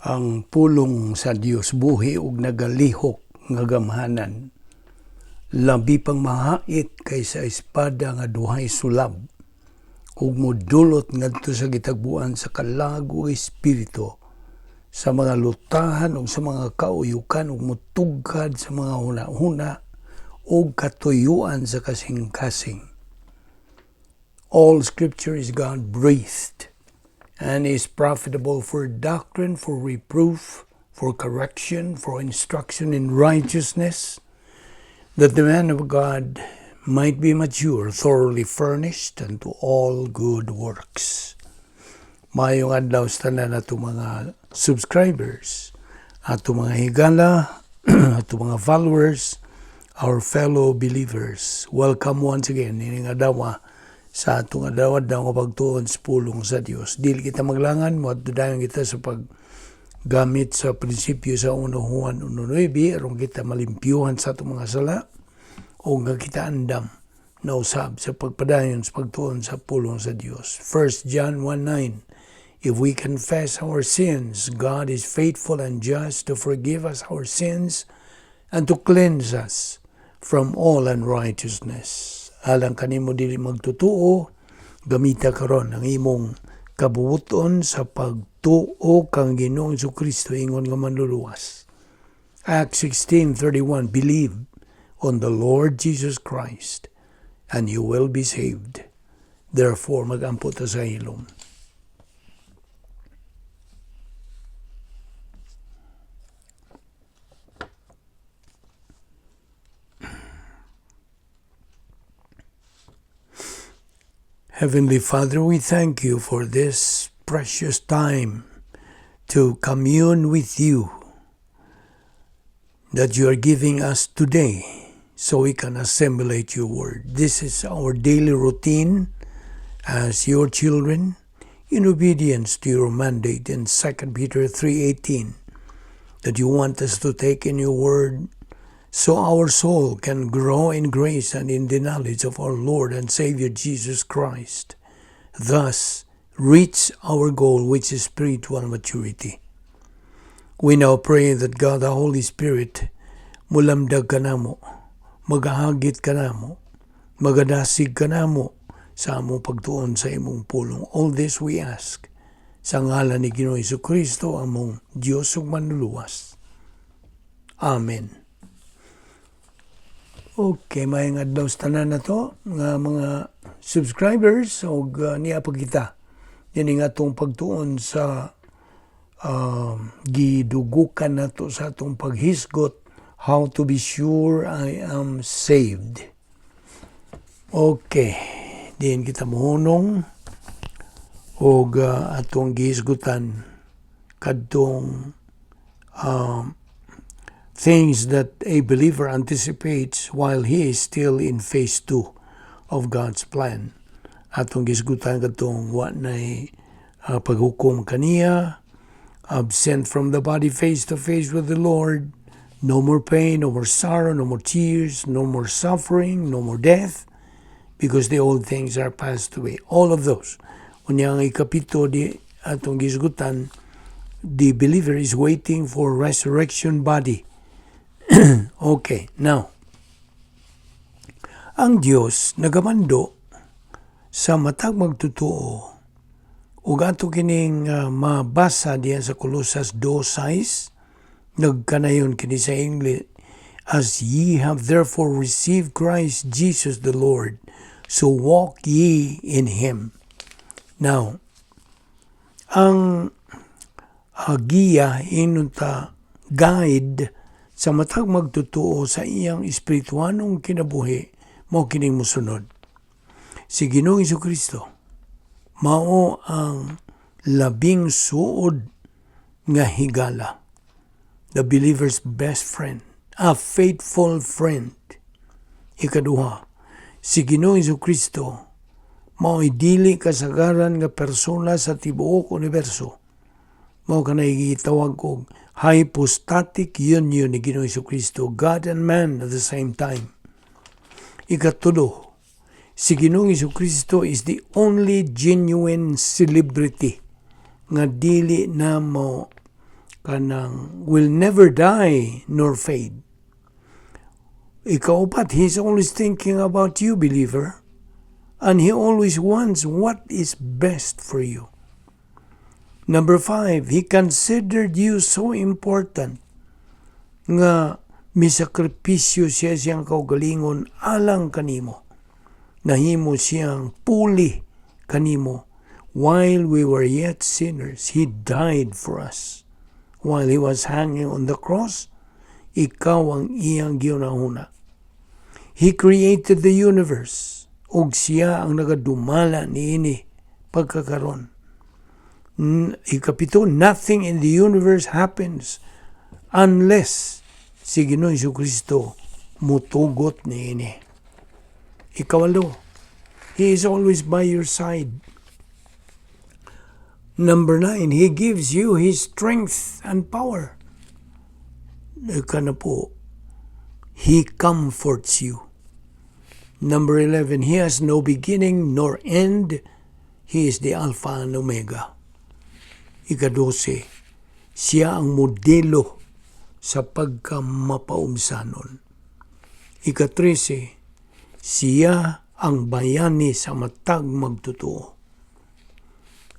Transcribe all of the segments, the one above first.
Ang pulong sa Dios buhi ug nagalihok nga gamhanan, labi pang mahait kaysa espada nga duhay sulab, ug modulot ngadto sa gitagbuan sa kalag ug espiritu, sa mga lutahan ug sa mga kauyukan, ug motugkad sa mga huna-huna ug katuyuan sa kasing-kasing. All Scripture is God-breathed and is profitable for doctrine, for reproof, for correction, for instruction in righteousness, that the man of God might be mature, thoroughly furnished unto all good works. Maayong adlaw sa tanan ato mga subscribers, ato mga higala, ato mga followers, our fellow believers. Welcome once again ining adlaw sa atong adlaw-adlaw nga pagtuon sa pulong sa Dios. Dili kita maglangan, moadto dayon kita sa paggamit sa prinsipyo sa 1 Juan 1:9 aron kita malimpyuhan sa atong mga sala o nga kita andam na usab sa pagpadayon sa pagtuon sa pulong sa Dios. 1 John 1:9: If we confess our sins, God is faithful and just to forgive us our sins and to cleanse us from all unrighteousness. Alang kanimo dili magtutuo, gamita karon ang imong kabuoton sa pagtuo kang Ginoong Kristo ingon nga manluluwas. Acts 16:31: Believe on the Lord Jesus Christ and you will be saved. Therefore, magampo ta sa hilom. Heavenly Father, we thank you for this precious time to commune with you that you are giving us today so we can assimilate your word. This is our daily routine as your children in obedience to your mandate in 2 Peter 3:18, that you want us to take in your word so our soul can grow in grace and in the knowledge of our Lord and Savior Jesus Christ. Thus, reach our goal, which is spiritual maturity. We now pray that God the Holy Spirit mulamdag kanamo, magahagit kanamo, magadasig kanamo sa among pagtuon sa imong pulong. All this we ask sa ngalan ni Ginoong Kristo, among Dios ug manluluwas. Amen. Okay, maayong adlaw sa tanan nato nga mga subscribers ug niya pa kita dinhi nga atong pagtuon sa gidugukan nato sa atong paghisgot, "How to be sure I am saved." Okay, diin kita mohunong og atong gihisgutan kadtong things that a believer anticipates while he is still in phase 2 of God's plan. Atong gisgutan kadtong wa nay paghukom kaniya, absent from the body, face to face with the Lord, no more pain, no more sorrow, no more tears, no more suffering, no more death, because the old things are passed away. All of those. Unya ang ikapito di atong gisgutan, the believer is waiting for resurrection body. Okay, now, ang Dios nagamando sa matag magtotoo ug ato kining mabasa diyan sa Colosas 2:6. Nagkanayon kini sa English: "As ye have therefore received Christ Jesus the Lord, so walk ye in him." Now, ang giya, ingon ta guide sa matag magtotoo sa iyang espirituanong kinabuhi mao kining mosunod. Si Ginoong Kristo mao ang labing suod nga higala, the believer's best friend, a faithful friend. Ikaduha, si Ginoong Kristo mao'y dili kasagaran nga persona sa tibuok universo. Mao kanay gitawag og hypostatic union ni Ginoong Kristo, God and man at the same time. Ikatulo, si Ginoong Kristo is the only genuine celebrity nga dili na mo Kanang will never die nor fade. Ikaupat, He's always thinking about you, believer, and He always wants what is best for you. Number five, He considered you so important nga misakripisyo siya siyang kaugalingon alang kanimo. Nahimo siyang puli kanimo. While we were yet sinners, He died for us. While He was hanging on the cross, ikaw ang iyang gihunahuna. He created the universe ug siya ang nagadumala niini pagkakaron. Ikapito, nothing in the universe happens unless si Ginoong Kristo mutugot niini. Ikawalo, He is always by your side. Number 9, He gives you His strength and power. Ikanapo, He comforts you. Number 11, He has no beginning nor end. He is the Alpha and Omega. Ikadose, siya ang modelo sa pagkamapaubsanon. Ikatrese, siya ang bayani sa matag magtotoo.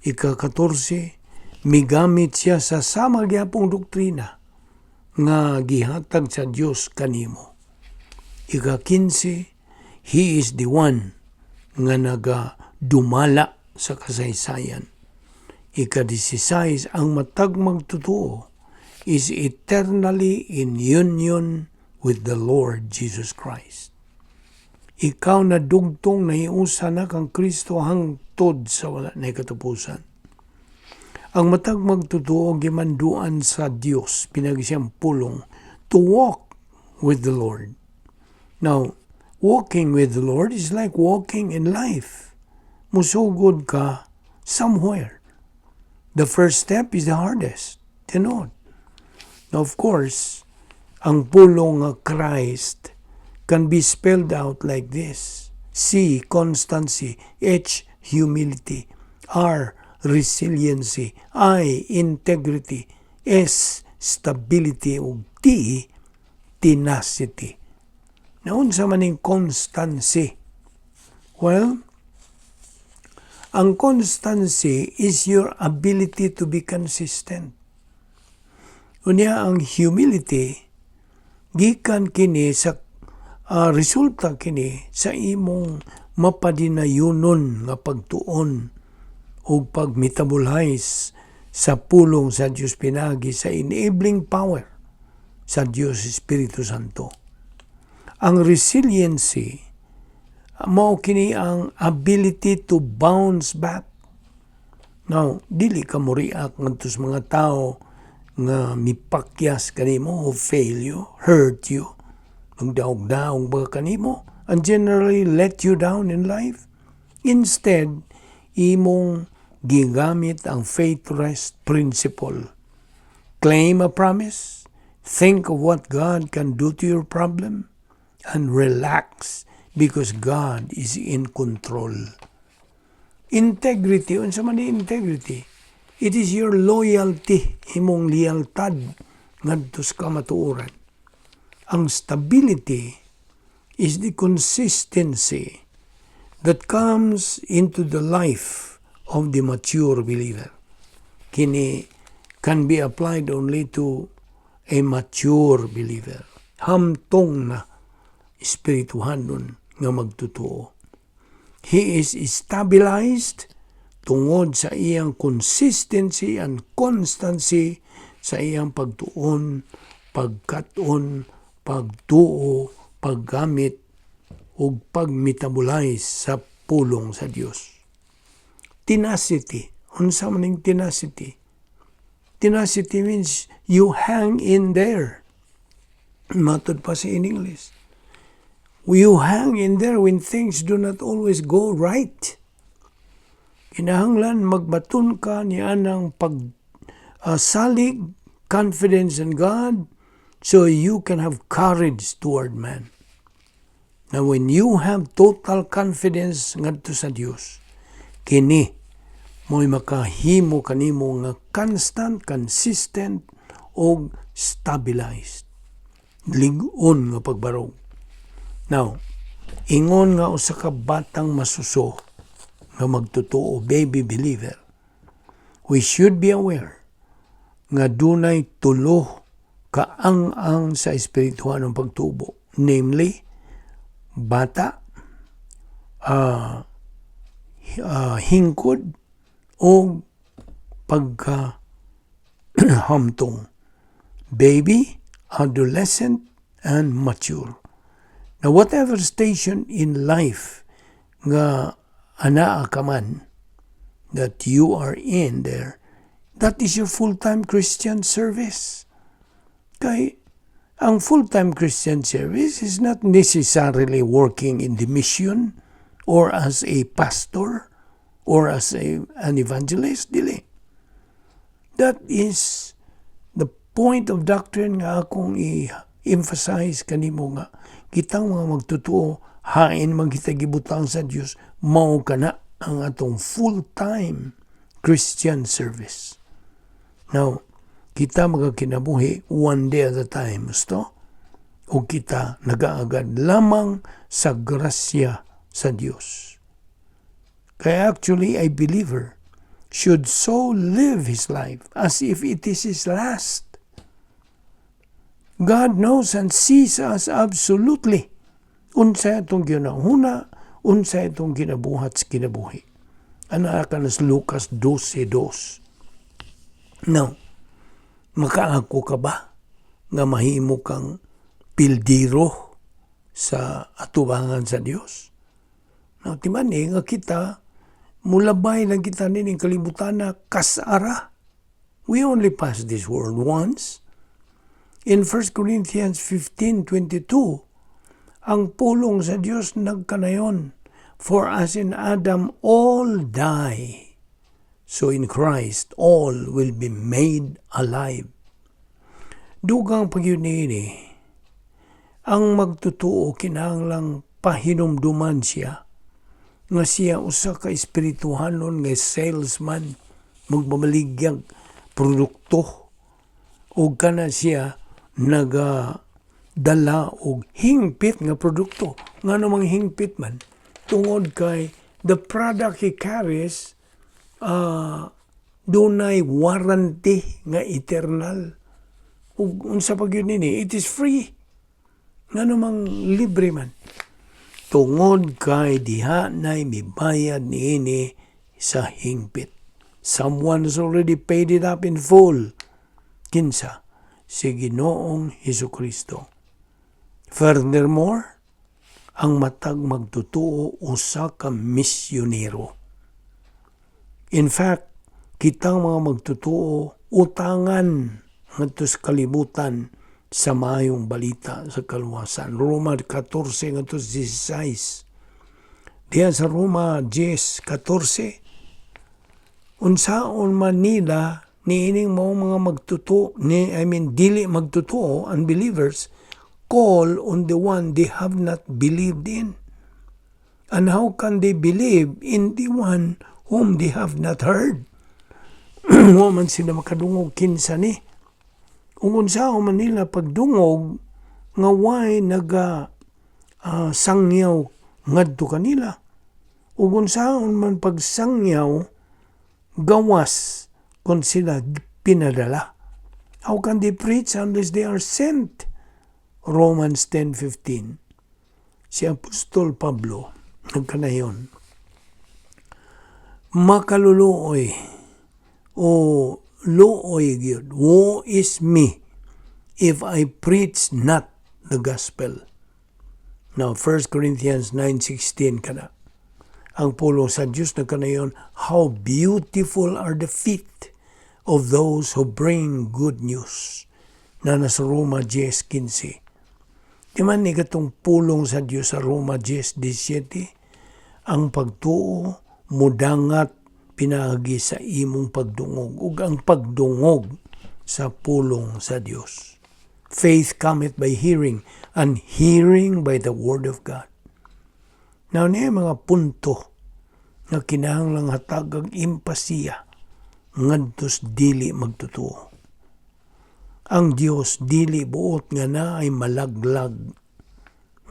Ika-14, migamit siya sa sama gyapong doktrina nga gihatag sa Dios kanimo. Ika-15, He is the one nga nagadumala sa kasaysayan. Ika-16, ang matag magtotoo is eternally in union with the Lord Jesus Christ. Ikaw na dugtong nahiusa na kang Kristo hangtod sa wala na katapusan. Ang matag magtotoo gimanduan sa Dios pinaagi siyang pulong to walk with the Lord. Now, walking with the Lord is like walking in life. Musugod ka somewhere. The first step is the hardest. Tinuod. Now, of course, ang pulong nga Christ can be spelled out like this. C, constancy. H, humility. R, resiliency. I, integrity. S, stability. Ug T, tenacity. Naunsa man ning constancy? Well, ang constancy is your ability to be consistent. Unya ang humility, gikan kini sa resulta kini sa imong mapadinayunon nga pagtuon ug pag-metabolize sa pulong sa Dios pinagi sa enabling power sa Dios Espiritu Santo. Ang resiliency mao kini ang ability to bounce back. Now, dili ka mo react ngadto sa mga tao nga mipakyas kanimo o fail you, hurt you, magdaog-daog ba kanimo, and generally let you down in life. Instead, imong gigamit ang faith rest principle. Claim a promise, think of what God can do to your problem, and relax because God is in control. Integrity, unsa man ni integrity? It is your loyalty, imong lealtad ngadto sa kamatuoran. Ang stability is the consistency that comes into the life of the mature believer. Kini can be applied only to a mature believer. Hamtong na espirituhanon nga magtotoo. He is stabilized tungod sa iyang consistency and constancy sa iyang pagtuon, pagkat-on, pagtuo, paggamit ug pag-metabolize sa pulong sa Dios. Tenacity. Unsa man ning tenacity? Tenacity means you hang in there. Matod pa sa in English. You hang in there when things do not always go right. Kinahanglan magbaton ka ni anang pag salig, confidence in God, so you can have courage toward man. Now, when you have total confidence ngadto sa Dios, kini mo'y makahimo kanimo nga constant, consistent, og stabilized. Lig-on nga pagbarog. Now, ingon nga usa ka batang masuso nga magtotoo, baby believer, we should be aware nga dunay tulo ka ang-ang sa espirituhanong pagtubo. Namely, bata, hingkod, o pagka hamtong. Baby, adolescent, and mature. Now, whatever station in life nga anaa ka man that you are in there, that is your full-time Christian service. Kay ang full-time Christian service is not necessarily working in the mission or as a pastor or as an evangelist. Dili. That is the point of doctrine nga akong i-emphasize kanimo nga kitang mga magtotoo, hain man kita gibutang sa Dios, mao kana ang atong full-time Christian service. Now, kita magakinabuhi one day at a time, gusto? O kita nagaagad lamang sa grasya sa Dios. Kaya actually, a believer should so live his life as if it is his last. God knows and sees us absolutely. Unsa itong ginahuna, unsa itong ginabuhat sa kinabuhi. Ana ka nas Lucas 12:2. Now, makaako ka ba nga mahimo kang pildiro sa atubangan sa Dios? Now, timan eh, nga kita, mulabay lang kita nining kalibutan na kasara. We only pass this world once. In 1 Corinthians 15:22, ang pulong sa Dios nagkanayon, "For as in Adam all die, so in Christ all will be made alive." Dugang pagyud niini, ang magtotoo kinahanglang pahinumduman siya nga siya usa ka espirituhanon nga salesman, magbamaligyag produkto, o kana siya naga dala og hingpit nga produkto. Ngano mang hingpit man? Tungod kay the product he carries dunay warranty nga eternal. Ug unsa pa gyud nini, it is free. Ngano mang libre man? Tungod kay diha nay mibayad niini sa hingpit. Someone has already paid it up in full. Kinsa? Si Ginoong Hesukristo. Furthermore, ang matag magtotoo usa ka misyonero. In fact, kitang mga magtotoo utangan ngadto sa kalibutan sa maayong balita sa kaluwasan. Roma 14 ngadto 16. Diya sa Roma 10:14, unsaon man nila niining mao mga magtotoo ni, I mean, dili magtotoo, unbelievers, call on the one they have not believed in? And how can they believe in the one whom they have not heard? Wa man sila makadungog kinsa ni. Ug unsaon man nila pagdungog nga way naga sangyaw ngadto kanila? Ug unsaon man pagsangyaw gawas kung sila pinadala? How can they preach unless they are sent? Romans 10:15. Si Apostol Pablo nagkanayon, "Makaluluoy o luoy gyud, woe is me if I preach not the gospel." Now, 1 Corinthians 9:16 kana. Ang pulong sa Diyos nagkanayon, "How beautiful are the feet of those who bring good news." Na nasa Roma 10:15. Di man ni katong pulong sa Diyos sa Roma 10:17, ang pagtuo mudangat pinaagi sa imong pagdungog ug ang pagdungog sa pulong sa Dios. Faith cometh by hearing, and hearing by the word of God. Now, niya mga punto nga kinahanglang hatagag impasiya ngadto sa dili magtotoo. Ang Dios dili buot nga naay malaglag.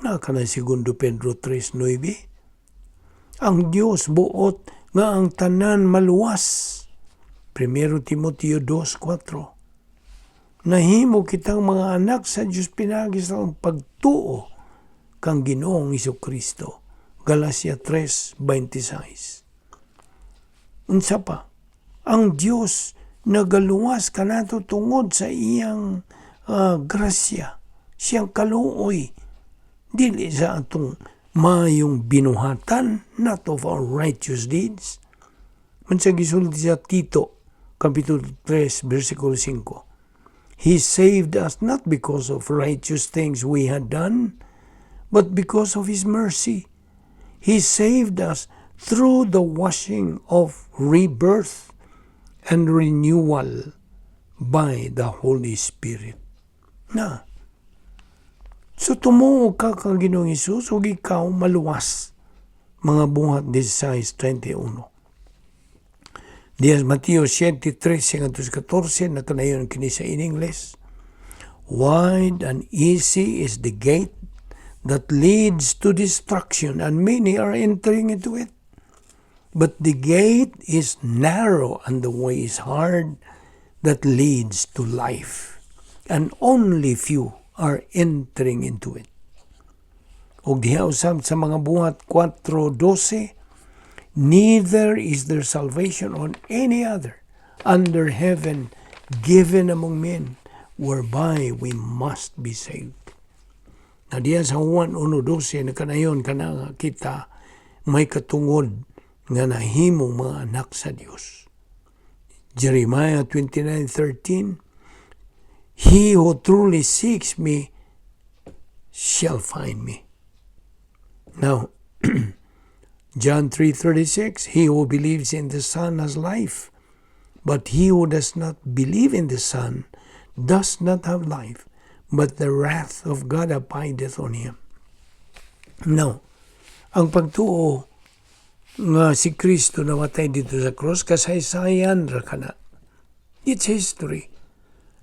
Na kana Segundo Pedro 3:9. Ang Dios buot nga ang tanan maluwas. 1 Timoteo 2:4. Nahimo kitang mga anak sa Dios pinaagi sa pagtuo kang Ginoong Kristo. Galacia 3:26. Unsa pa? Ang Dios nagaluwas kanato tungod sa iyang grasya, siyang kaluoy. Dili sa atong mayong binuhatan, not of our righteous deeds. Man sa gisulti sa Tito, Kapitulo 3, versikulo 5. He saved us not because of righteous things we had done, but because of His mercy. He saved us through the washing of rebirth and renewal by the Holy Spirit. Na. So tumuo ka kang Ginoong Hesus ug ikaw maluwas. Mga Buhat 16:31. Diya Mateo 7:13 ngadto 14, nakanayon kini sa in English. Wide and easy is the gate that leads to destruction, and many are entering into it. But the gate is narrow and the way is hard that leads to life, and only few are entering into it. Og diha usab sa Mga Buhat 4:12, "Neither is there salvation on any other under heaven given among men whereby we must be saved." Na diya sa Juan 1:12, nakanayon kana nga kita may katungod nga nahimong mga anak sa Dios. Jeremiah 29:13, "He who truly seeks me shall find me." Now, John 3:36, "He who believes in the Son has life, but he who does not believe in the Son does not have life, but the wrath of God abideth on him." Now, ang pagtuo nga si Kristo namatay didto sa cross, kasaysayan ra kana. It's history.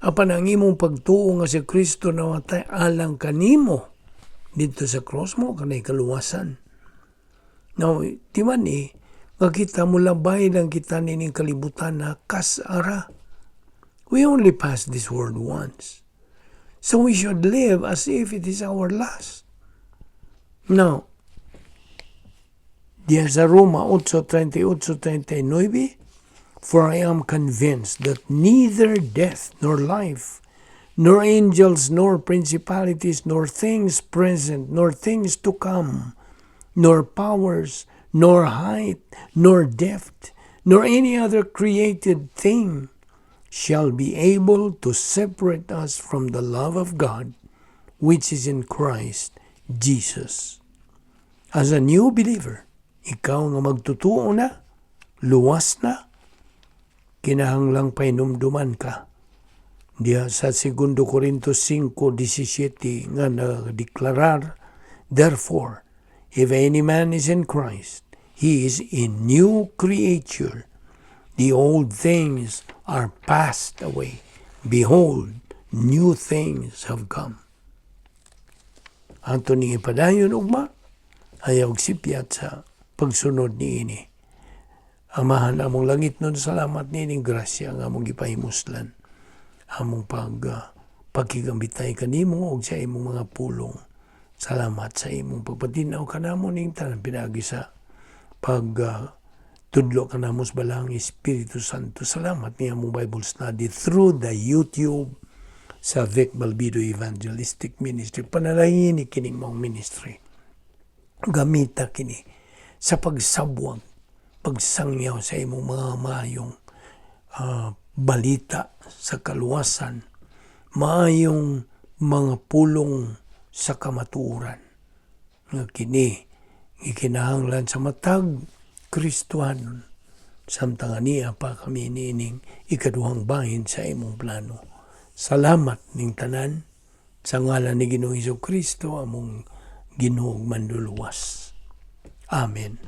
Apan ang imong pagtuo nga si Kristo namatay alang kanimo didto sa cross, mao kanay kaluwasan. Now, di man eh, nga kita mulabay lang kita nining kalibutan na kas-ara. We only pass this world once. So we should live as if it is our last. Now, diya sa Roma 8:38-39, "For I am convinced that neither death nor life, nor angels, nor principalities, nor things present, nor things to come, nor powers, nor height, nor depth, nor any other created thing shall be able to separate us from the love of God, which is in Christ Jesus." As a new believer, ikaw nga magtutuo na, luwas na, kinahanglang pahinumduman ka. Diya sa 2 Corinto 5:17 nga nagdeklarar, "Therefore, if any man is in Christ, he is a new creature. The old things are passed away. Behold, new things have come." Ato ning ipadayon ugma, ayaw sipyat sa pagsunod niini. Amahan among langitnon, salamat nining grasya nga among gipahimuslan. Among pagkigambitay kanimo ug sa imong mga pulong. Salamat sa imong pagpatinaw kanamo ning tanan pinaagi sa pag tudlo kanamo sa Balaang Espiritu Santo. Salamat ni among Bible study through the YouTube sa Vic Balbido Evangelistic Ministry. Panalangin ni kining maong ministry. Gamita kini sa pagsabwag, pagsangyaw sa imong mga maayong balita sa kaluwasan, maayong mga pulong sa kamatuoran. Nga kini gikinahanglan sa matag Kristohanon samtang ania pa kami niining ikaduhang bahin sa imong plano. Salamat ning tanan sa ngalan ni Ginoong Hesus Kristo, among Ginoo ug Manluluwas. Amen.